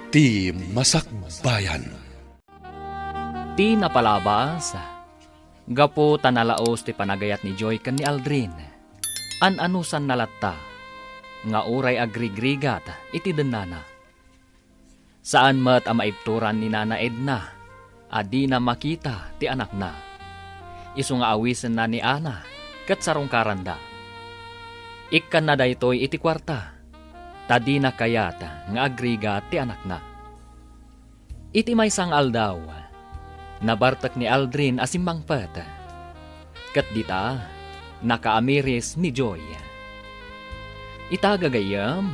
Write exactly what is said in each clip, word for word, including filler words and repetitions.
Ti Masakbayan. Ti napalabas, gapu ta nalaus ti panagayat ni Joy ken ni Aldrin, an-anusanna latta nga uray agrigrigat iti dennana. Saan met a maibturan ni Nana Edna a dina makita ti anakna. Isu nga awisenna ni Ana ket sarungkaranda. Ikkanna daytoy iti kuarta, ta dina kayat nga agrigat ti anakna. Iti maysa nga aldaw, nabartek ni Aldrin a simmangpet. Ket dita, nakaamiris ni Joy. Ita gagayyem,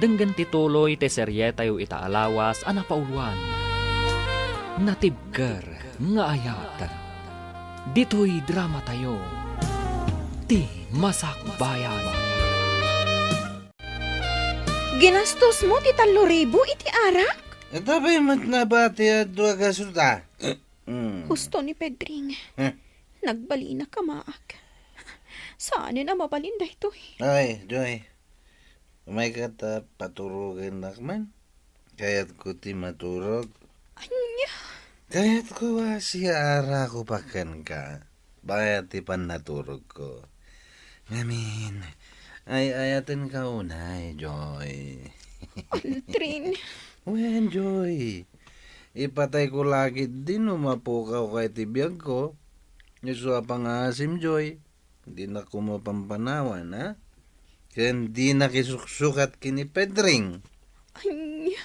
denggen ti tuloy ti serietayo ita a lawas a napauluan. Natibker nga ayat. Ditoy dramatayo, ti Masakbayan. Ginastosmo ti tallo ribu iti arak? Ita pay met nabati a dua kasuta. Mm. Husto ni Pedring. Eh. Nagbalin a kamaak. Saanen a mabalin daytoy. Ay, Joy. Umayka ta paturogennak man. Kayatko ti maturog. Ania? Kayatko a siaarako pa kenka. Bayat ti pannaturogko. Ngamin, ay-ayatenka unay, Joy. Aldrin. Wen, Joy. Ipatayko la ketdi no mapukawka iti biagko. Isu a pangngaasim, Joy. Dinak koma pampanawan, ha? Ken dinak isuksukat ken ni Pedring. Ania?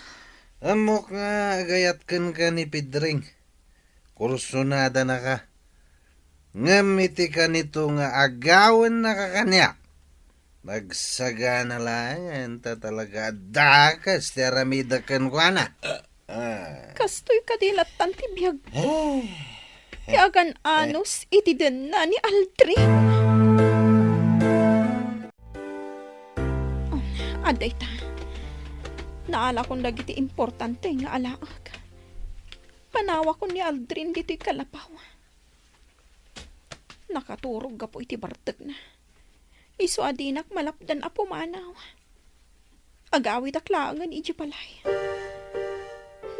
Ammok nga agayat kenka ni Pedring. Kursonadanaka. Ngem iti kanito nga agawennaka kaniak, nagsagana laengen ta talaga a dakes ti aramidek kenkuana. Ah. Kastoy kadi lattan ti biag. Eh. Ti agan-anos iti denna ni Aldrin. Adda ita. Naalakon dagiti importante nga alaek. Panawakon ni Aldrin ditoy kalapaw. Nakaturog gapu iti bartekna. Isu a dinak malapdan a pumanaw. Agawidak laengen idiay balay.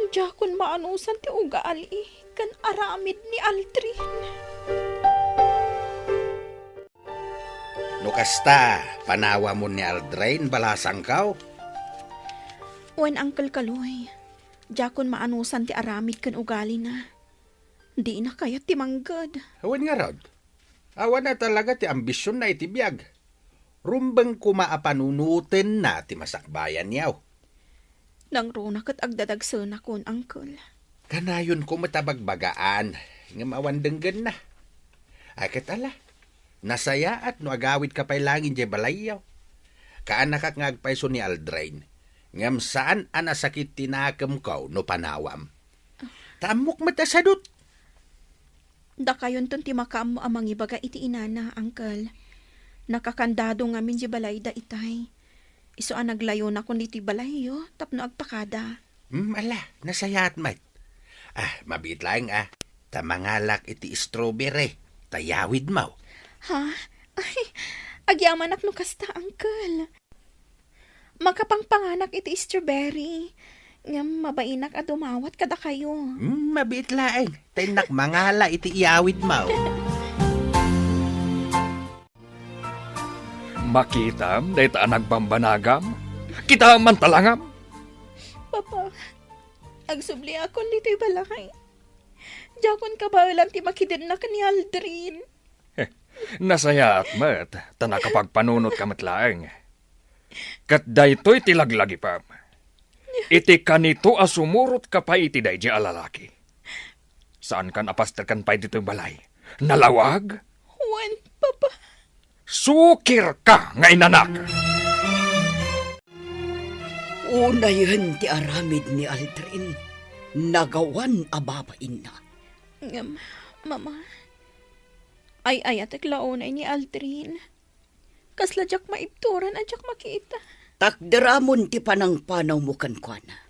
Diakon maanusan ti ugali ken aramid ni Aldrin. No kasta, panawamon ni Aldrin, balasangkaw? Wen, Uncle Kaloy, diakon maanusan ti aramid ken ugalina. Dina kayat ti mangged. Wen ngarud, awan a talaga ti ambisionna iti biag. Rumbeng koma a panunotenna ti masakbayan, yaw. Nangruna ket agdadagsenakon, Uncle. Kanayon koma ta bagbagaan, ngem awan denggenna. Ay, ket ala, nasayaat no agawidka pay laeng idiay balayyo. Kaanakak nga agpayso ni Aldrin, ngem saan a nasakit ti nakemko no panawam. Ta ammok met a sadut. Dakayonton ti makaammo a mangibaga iti inana, Uncle. Nakakandado ngamin di balayda itay. Isu a naglayonakon ditoy balayyo tapno agpakada. Hmm, ala, nasayaat met. Ah, mabiit laeng, ah. Ta mangalak iti strawberry, ta yawidmo. Ha? Ay, agyamanak no kasta, Uncle. Makapangpanganak iti strawberry, ngem mabainak a dumawat kadakayo. Hmm, mabiit laeng. Ta innak mangala iti iyawidmo. Makitam dayta a nagbambanagam? Kitaem man talangam. Papa, agsubliakon ditoy balay. Diakon kabaelan ti makidennak ni Aldrin. Nasayaat met, ta nakapagpanunotka met laeng. Ket daytoy ti laglagipem. Iti kanito a sumurotka pay iti daydiay a lalaki. Saankan a pasterken pay ditoy balay. Nalawag? Wen, Papa. Sukirka nga inanak! Unayen ti aramid ni Aldrin, nagawan a babainna. Ngem, Mama, ay-ayatek la unay ni Aldrin. Kasla diak maibturan a diak makita. Takderamon ti panangpanawmo kenkuana.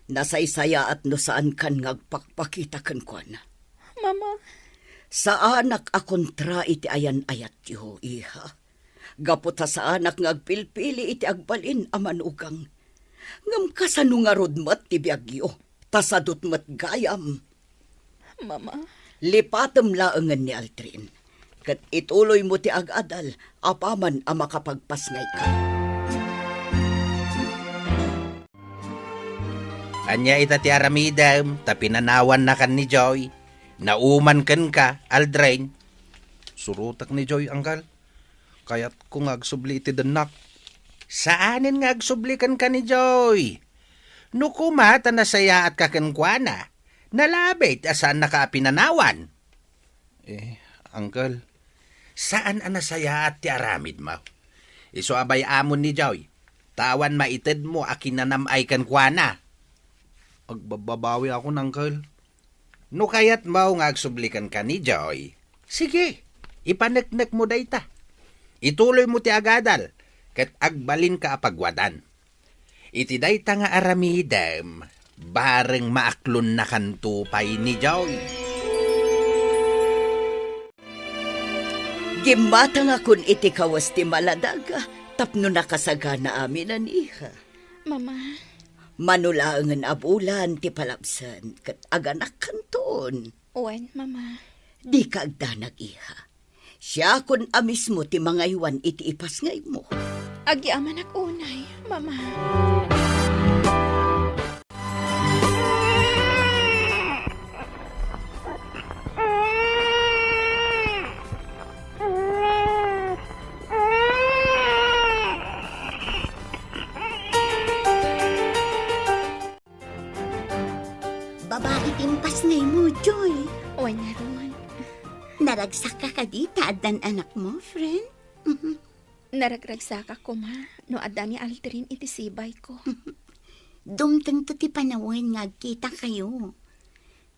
Nasaysayaat no saankan nga agpakpakita kenkuana. Mama. Saanak a kontra iti ayan-ayatyo, iha. Gapu ta saanak nga agpilpili iti agbalin a manugang. Ngem kasano ngarud met ti biagyo? Ta sadut met gayam. Mama. Lipatem laengen ni Aldrin, ket ituloymo ti agadal apaman a makapagpasngayka. Ania ita ti aramidem ta pinanawannakan ni Joy? Nauman kenka, Aldrin? Surotek ni Joy, Angkel. Kayatko nga agsubli iti dennak. Saanen nga agsubli kenka ni Joy. No koma ta nasayaatka kenkuana, nalabit a saannaka a pinanawan. Eh, Angkel. Saan a nasayaat ti aramidmo. Isu a bay-amon ni Joy, ta awan maitedmo a kinanam-ay kenkuana. Agbabbabawi ako, Angkel. No kayatmo nga agsubli kenka ni Joy, sige, ipaneknekmo dayta. Ituloymo ti agadal, ket agbalinka a pagwadan. Iti dayta nga aramidem, bareng maaklonnakanto pay ni Joy. Gimmatangakon iti kawes ti maladag tapno nakasagana aminen, iha. Mama. Mano laengen a bulan ti palabsen ket aganakkanton. Wen, Mama. Dika agdanag, iha. Siakon a mismo ti mangaywan iti ipasngaymo. Agyamanak unay, Mama. Babai ti impasngaymo, Joy. Wen ngarud. Naragsakka kadi ta addan anakmo, friend? Naragragsakak koma no adda ni Aldrin iti sibayko. Dumtengto ti panawen nga agkitakayo.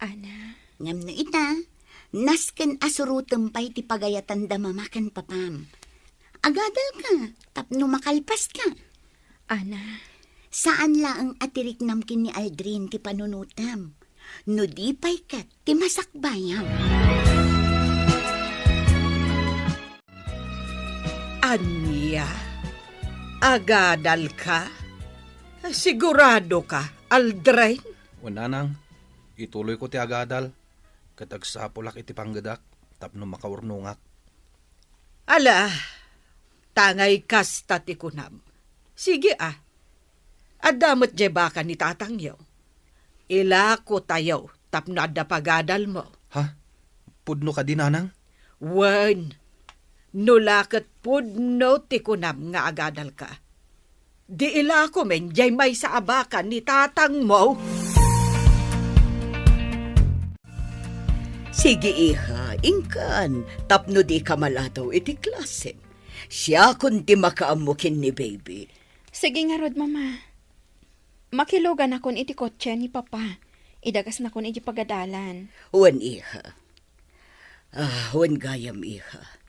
Ana. Ngem no ita, nasken a surotem pay ti pagayatanda mama ken papam. Agadalka tapno makalpaska. Ana. Saan laeng a tiriknam ken ni Aldrin ti panunotem. No di pay ket ti masakbayam. Ania? Agadalka? Siguradoka, Aldrin? Wen, Nanang, ituloyko ti agadal, ket agsapulak iti panggedak tapno makaurnongak. Ala, tangay kasta ti kunam. Sige, a. Adda met diay baka ni tatangyo. Ilakotayo tapno adda pagadalmo. Ha? Pudno kadi, Nanang? Wen, no la ket pudno ti kunam nga agadalka, di ilakomen diay maysa a baka ni tatangmo. Sige, iha, inkan, tapno dika maladaw iti klasem. Siakon ti makaammo ken ni baby. Sige ngarud, Mama. Makiluganakon iti kotse ni Papa. Idagasnakon iti pagadalan. Wen, iha. Ah, wen gayam, iha.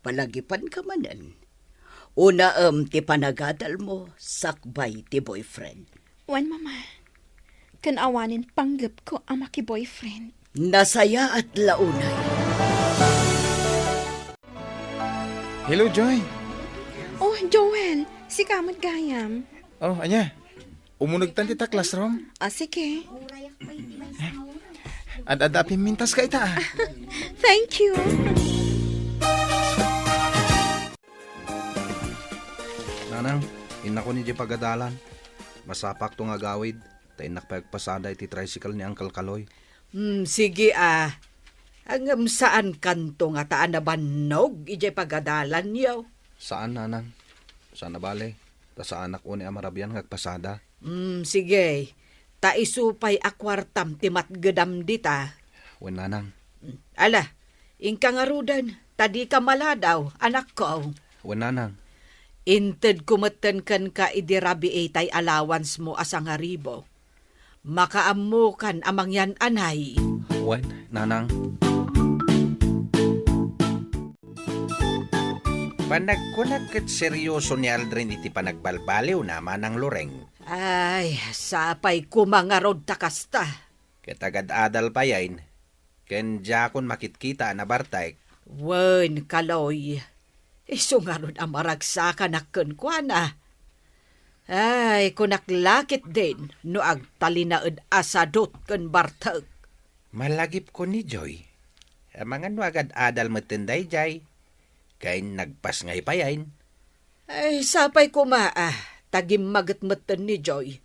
Palagipanka manen. Unaem ti panagadalmo sakbay ti boyfriend. Wen, Mama. Ken awanen panggepko a makiboyfriend. Nasayaat la unay. Hello, Joy. Oh, Joel. Sika met gayam. Oh, ania? Umunegtan ti ta classroom? Ah, sige. Ad-adda a pimmintaska ita, a. Thank you. Nanang, innakon idiay pagadalan. Masapakto nga agawid, ta innak pay agpasada iti tricycle ni Uncle Kaloy. Hmm, sige, a. Ngem saankanto ngata a nabannog idiay pagadalanyo? Saan, Nanang. Saan a bale, ta saanak unay a marabian nga agpasada. Hmm, sige. Ta isu pay a kuartam ti matgedam dita. Wen, Nanang. Ala, inka ngaruden, ta dika maladaw, anakko. Wen, Nanang. Intedko metten kenka idi rabii tay allowance-mo a sangaribu. Makaammokan a mangyan-anay. Wen, Nanang. Panagkunak ket serioso ni Aldrin iti panagbalbaliwna, Manang Loreng. Ay, sapay koma ngarud ta kasta. Ket agad-adal payen, ken diakon makitkita a nabartek. Wen, Kaloy, isu ngarud a maragsakanak kenkuana. Ay, kunak la ketdin no agtalinaed a sadut ken bartek. Malagipko ni Joy. Amangan no agad-adal metten daydiay. Ken nagpasngay payen. Ay, sapay koma a, ta gimmaget metten ni Joy.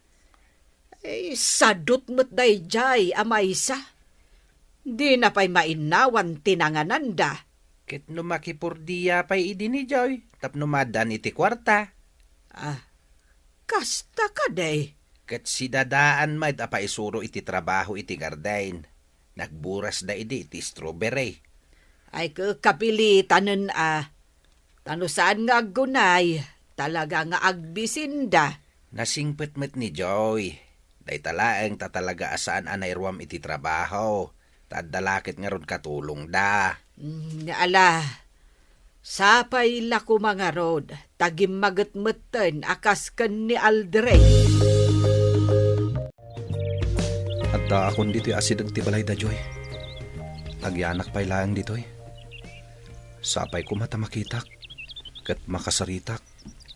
Ay, sadut met daydiay a maysa. Dina pay mainnawan ti nangananda. Ket no makipurdia pay idi ni Joy tapno maaddaan iti kuarta. Ah, kasta kadi? Ket sidadaan met a paisuro iti trabaho iti garden. Nagburasda idi iti strawberry. Ay, kakabilitanen a. Ta no saan nga aggunay, talaga nga agbisinda. Nasingpet met ni Joy. Dayta laeng ta talaga a saan a nairuam iti trabaho. Ta adda la ket ngarud katulongda. Mm, ala, sapay la koma ngarud, ta gimmaget metten a kas ken ni Aldrin. Addaakon ditoy asideg ti balay da Joy. Agyanak pay laeng ditoy. Sapay koma ta makitak, ket makasaritak,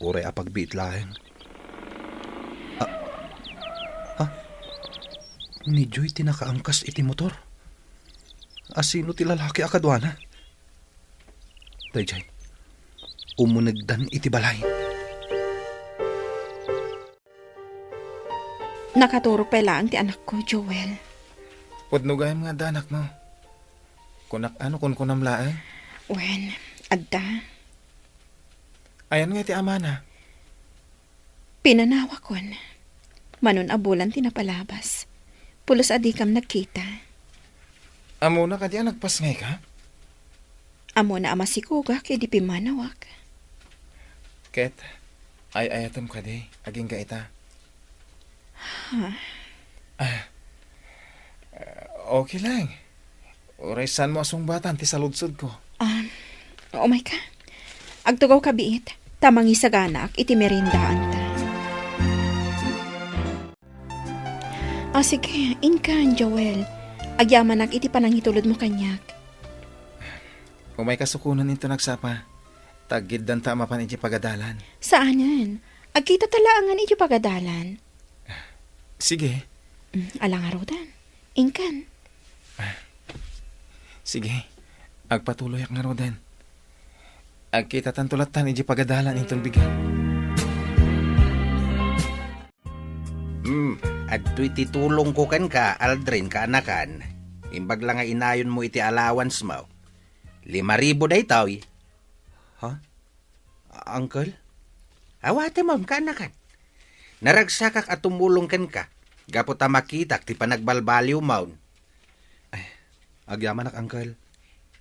uray a pagbiit laeng. Ah, ah, ni Joy ti nakaangkas iti motor. Asino ti lalaki a kaduana? Daydiay, umunegdan iti balay. Nakaturog pay laeng ti anakko, Joel. Pudno gayam nga adda anakmo. Kunak, ano kunkunam laeng? Wen, adda. Ayan nga iti amana? Pinanawakon. Manon a bulan ti napalabas. Pulos a dikam nagkita. Ammona kadi a nagpasngayka? Ammona a masikogak idi pimmanawak. Ket, ay-ayatem kadi, agingga ita? Ha? Ah, okay lang. Uray saanmo a sungbatan ti saludsodko. Ah, umayka. Agtugawka biit, ta mangisaganaak iti meriendaanta. Ah, sige, inkan, Joel. Agyamanak iti panangitulodmo kaniak. Umayka sukonen inton agsapa. Ta agkiddanta a mapan idiay pagadalan. Saanen. Agkitata laengen idiay pagadalan. Sige. Mm, ala ngaruden. Inkan. Ah, sige. Agpatuloyak ngaruden. Agkitatanto lattan idiay pagadalan inton bigat. Hmm, adtoy ti tulongko kenka, Aldrin, kaanakan. Imbag la nga inayonmo iti allowance mo. Lima ribu daytoy. Ha? Uncle? Awatem, kaanakan. Naragsakak a tumulong kenka, gapu ta makitak ti panagbalbaliwmon. Ay, agyamanak, Uncle.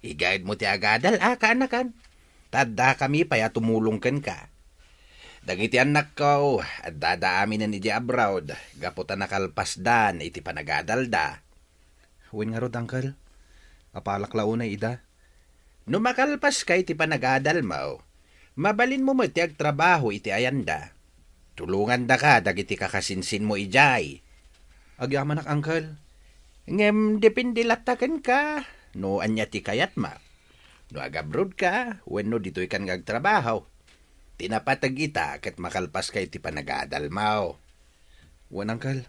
Igaedmo ti agadal, a, kaanakan. Ta addakami pay a tumulong kenka. Dagiti annakko, addada aminen idiay abroad, gapu ta nakalpasdan iti panagadalda. Wen ngarud, Uncle. Apalak la unay ida. No makalpaska iti panagadalmo, mabalinmo met ti agtrabaho iti ayanda. Tulongandaka dagiti kakasinsinmo idiay. Agyamanak, Uncle. Ngem depende latta kenka no ania ti kayatmo. No agabrodka wenno ditoykan nga agtrabaho, ti napateg ita ket makalpaska iti panagadalmo. Wen, Uncle.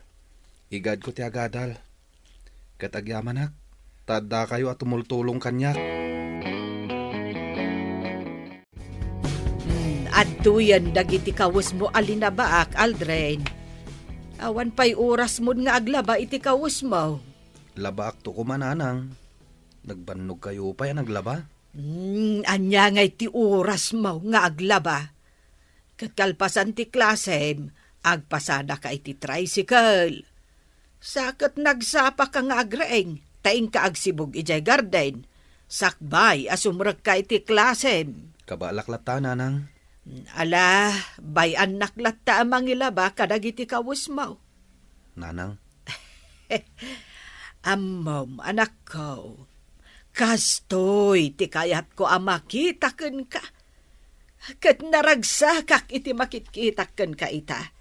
Igaedko ti agadal. Ket agyamanak, ta addakayo a tumultulong kaniak. Hmm, adtoyen dagiti kawesmo a linabaak, Aldrin. Awan pay orasmon nga aglaba iti kawesmo. Labaakto koma, Nanang. Nagbannogkayo pay a naglaba? Hmm, ania ngay ti orasmo nga aglaba? Ket kalpasan ti klasem, agpasadaka iti tricycle. Sa ket nagsapaka nga agreeng, ta inka agsibug idiay garden, sakbay a sumrekka iti klasem. Kabaelak latta, Nanang. Ala, bay-annak latta a mangilaba kadagiti kawesmo. Nanang. Ammom, anakko, kastoy ti kayatko a makita kenka. Ket naragsakak iti makitkitak kenka ita.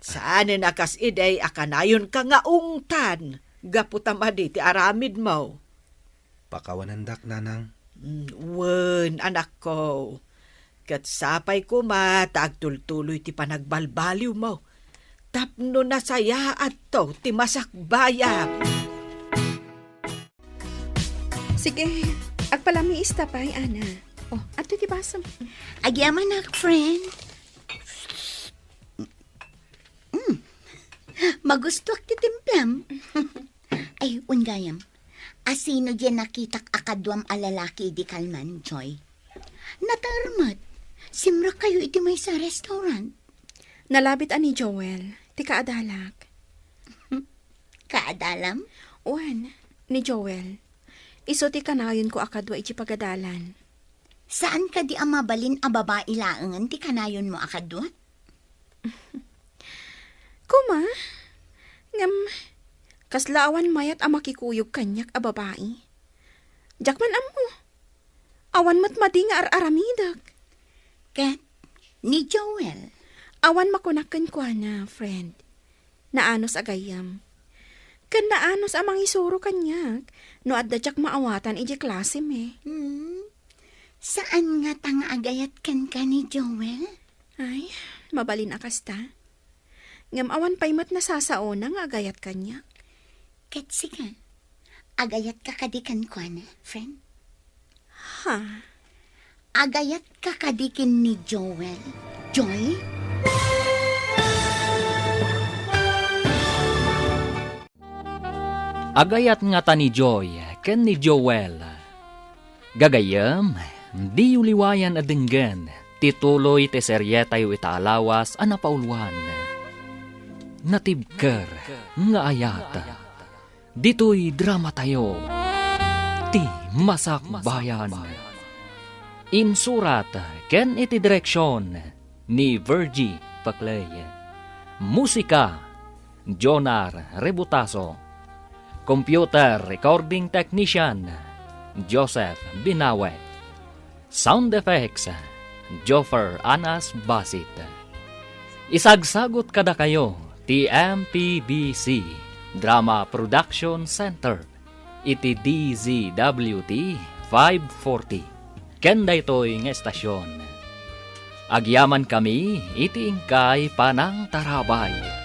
Saanen a kas idi a kanayonka nga ungtan gapu ta madi ti aramidmo. Pakawanendak, Nanang. Mm, wen, anakko. Ket sapay koma ta agtultuloy ti panagbalbaliwmo tapno nasayaatto ti masakbayam. Sige, agpalamiis ta pay, Ana. Oh, adtoy ti basom. Agyamanak, friend. Mm. Magustuak ti timplam. Ay, wen gayam. Asino diay nakitak a kaduam a lalaki idi kalman, Joy? Nater met. Simrekkayo iti maysa a restaurant. Nalabit a ni Joel, ti kaadalak. Kaadalam? Wen, ni Joel. Isu ti kanayonko a kadua iti pagadalan. Saan kadi a mabalin a babai laengen ti kanayonmo a kadua? Koma, ngem kasla awan mayat a makikuyog kaniak a babai. Diak man ammo. Awan met madi nga ar-aramidek. Ket ni Joel? Awan makunak kenkuana, friend. Naanus a gayyem. Ken naanus a mangisuro kaniak no adda diak maawatan idiay klasem. Hmm? Saan ngata nga agayat kenka ni Joel? Ay, mabalin a kasta. Ngem awan pay met nasasaona nga agayat kaniak. Ket sika, agayatka kadi kenkuana, friend? Ha? Agayatka kadi ken ni Joel, Joy? Agayat ngata ni Joy ken ni Joel. Gagayyem, diyo liwayan a denggen ti tuloy ti serietayo ita a lawas a napauluan. Natibker nga ayat. Ditoy dramatayo, Ti Masakbayan. Insurat ken iti direksion ni Virgie Paclay. Musika, Jonar Rebutaso. Computer Recording Technician, Joseph Binawe. Sound Effects, Joffer Anas Basit. Isagsagut kadakayo ti M P B C Drama Production Center iti D Z W T five forty. Ken daytoy nga estasion, agyamankami iti inkay panangtarabay.